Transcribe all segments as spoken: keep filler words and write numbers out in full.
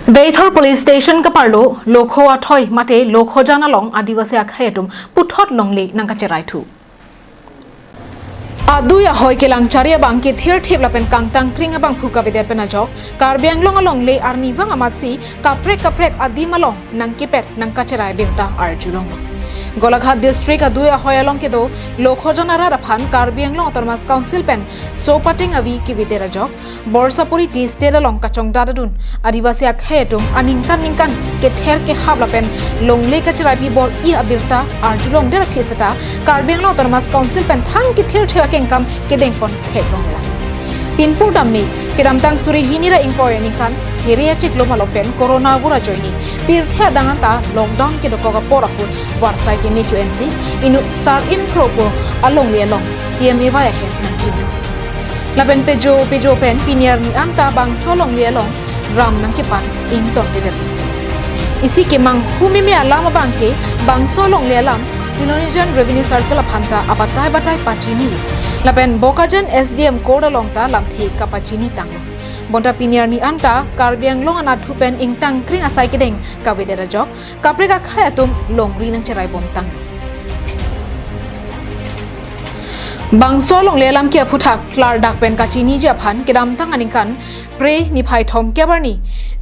Deithor Police Station kaparlo Lokho Athoi mate Lokhojan along Adivasi akhei atum puthot longle nangkacherai thu. Adui ahoi kelang chari abang kethirthip lapen kangtang kring abangphu kavedet pen ajok Karbi Anglong alongle arnivang amatsi kaprek kaprek adim along nangkepet nangkacherai birta arjulong. Golaghat District adui ahoi along kedo Lokhojan arat aphan Karbi Anglong Autonomous Council pen sopateng avi kevedet ajok Borsapuri Tea Estate along kachongdat adun Adivasi akhei atum aningkan ningkan kether kehap lapen longle kacheraipi bor-i abirta arjulongdet aphi seta Karbi Anglong Autonomous Council pen thang kethirthip akengkam kedengpon theklonglo. Pinpur damme kedamtang suri hini ra ingkoi aningkan Hiri achiklo malom pen Corona vur ajoine pirthe adang anta lockdown kedokok apor ahut varsai kemecho ensi inut sar-im kropo alongle along P M A Y ahem nangkimi. Lapen pejo pejo pen pini arni anta bangso alongle along ram nangkepan ingtongtedet. Isi kemanghu meme alam abangke bangso alongle alam Silonijan Revenue Circle aphanta abatai batai pachini. Lapen Bokajan S D M Court along ta lamthe kapachini tanglo. Bonta pini arni anta Karbi Anglong anatthu pen ingtang kring asai kedeng kavedet ajok kaprek akhei atum longri nangcherai bomtang. Bangso alongle alam ke aphuthak klardak pen kachiniji aphan kedamtang aningkan Phre niphai thomkep arni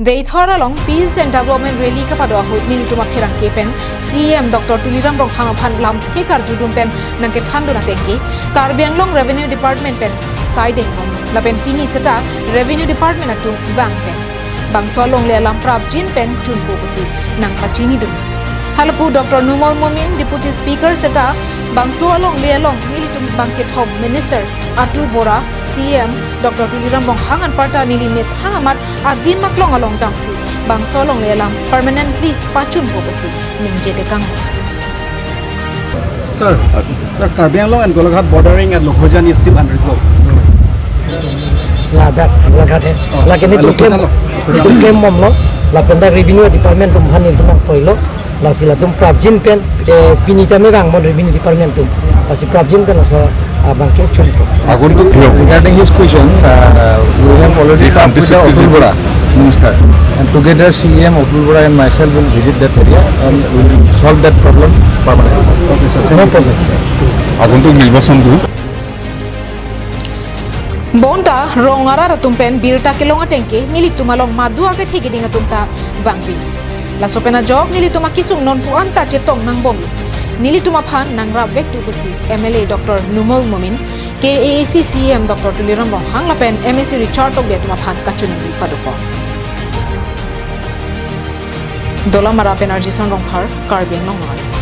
Deithor along Peace and Development Rally kapado ahut nelitum apherangke pen C E M Doctor Tuliram Ronghang aphan lamthe karjudun pen nangkethandun atengke Karbi Anglong Revenue Department pen saideng bom lapen pini seta Revenue Department atum vang pen bangso alongle alam prapjin pen chunpo pusi nangpachinidun. Halapu Doctor Numal Momin, Deputy Speaker seta bangso alongle along nelitum bangkethom Minister Atul Bora, C E M Doctor Tuliram Ronghang anparta neli methang amat adim aklong along damsi bangso alongle alam permanently pachunpo pusi ningje tekang. Sir, sir, Karbi Anglong and Golaghat bordering at Lokhojan is still unresolved. Ladak, Golaghat he. Oh, lake nelitum Lokhojan klem, lo. Nelitum klem bomlo, lapen dak Revenue Department atum aphan nelitum nangtoilo, lasi latum prapjin pen, eh, pini tame vang bomnon Revenue Department atum, lasi prapjin pen laso abangke chunpo. Agun ko Regarding his question, uh, we have already talked with the Atul Bora minister, and together C E M Atul Bora and myself will visit that area and we will solve that problem permanently. Okay, sir. No problem. আগন্তুক নিৰ্বাচনটো Bonta rong arat atum pen birta kelong atengke nelitum along madu akethe keding atum ta vangve. Laso pen ajok nelitum akesung nonpu anta chetong nangbomlo. Nelitum aphan nangrapvek tu pusi M L A Doctor Numal Momin, K A A C C E M Doctor Tuliram Ronghang lapen M A C Richard Tokbi atum aphan kachiningri padopon. Dolamara pen Arjison Rongphar, Karbi Anglong Live.